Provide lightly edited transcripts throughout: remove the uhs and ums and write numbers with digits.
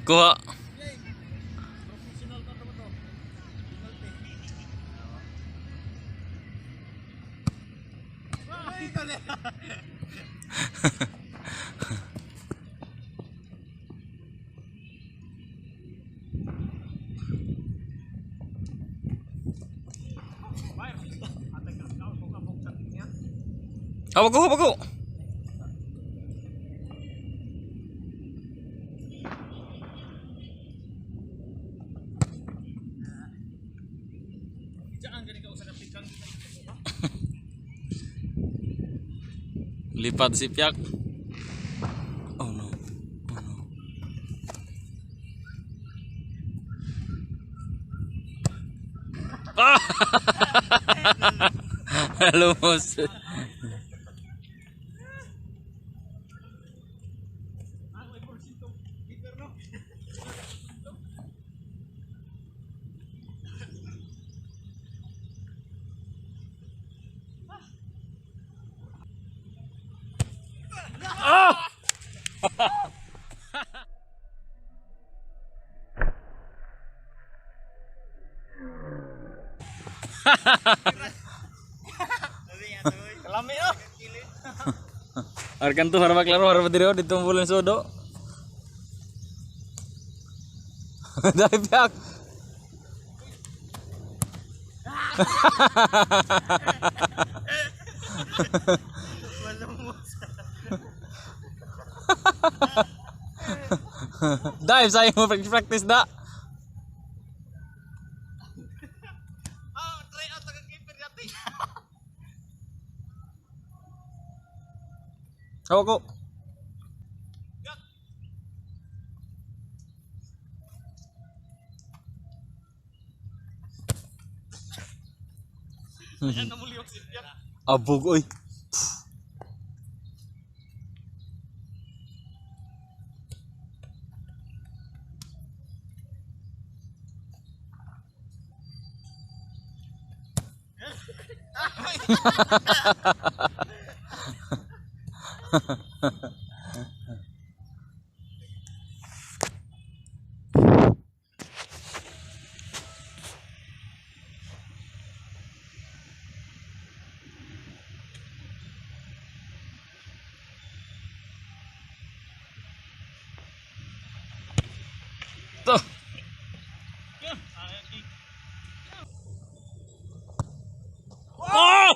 Kuha. Hawak ko, hawak ko. Lipat si Piak. Oh no. Oh no. Ah! Lumos. Ah! Kalami oh. Arkan tuh harap klaro harap diri ditumpulin sodo. Dari pihak. Dive saya mau practice practice dak. Ah, try out ang keeper dati. Hawak ko. Ayan na muli si Piak. Abog oy. Tuh. Oh!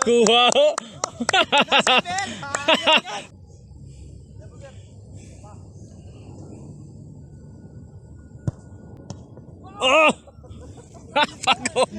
Kuha. Oh! Pagod.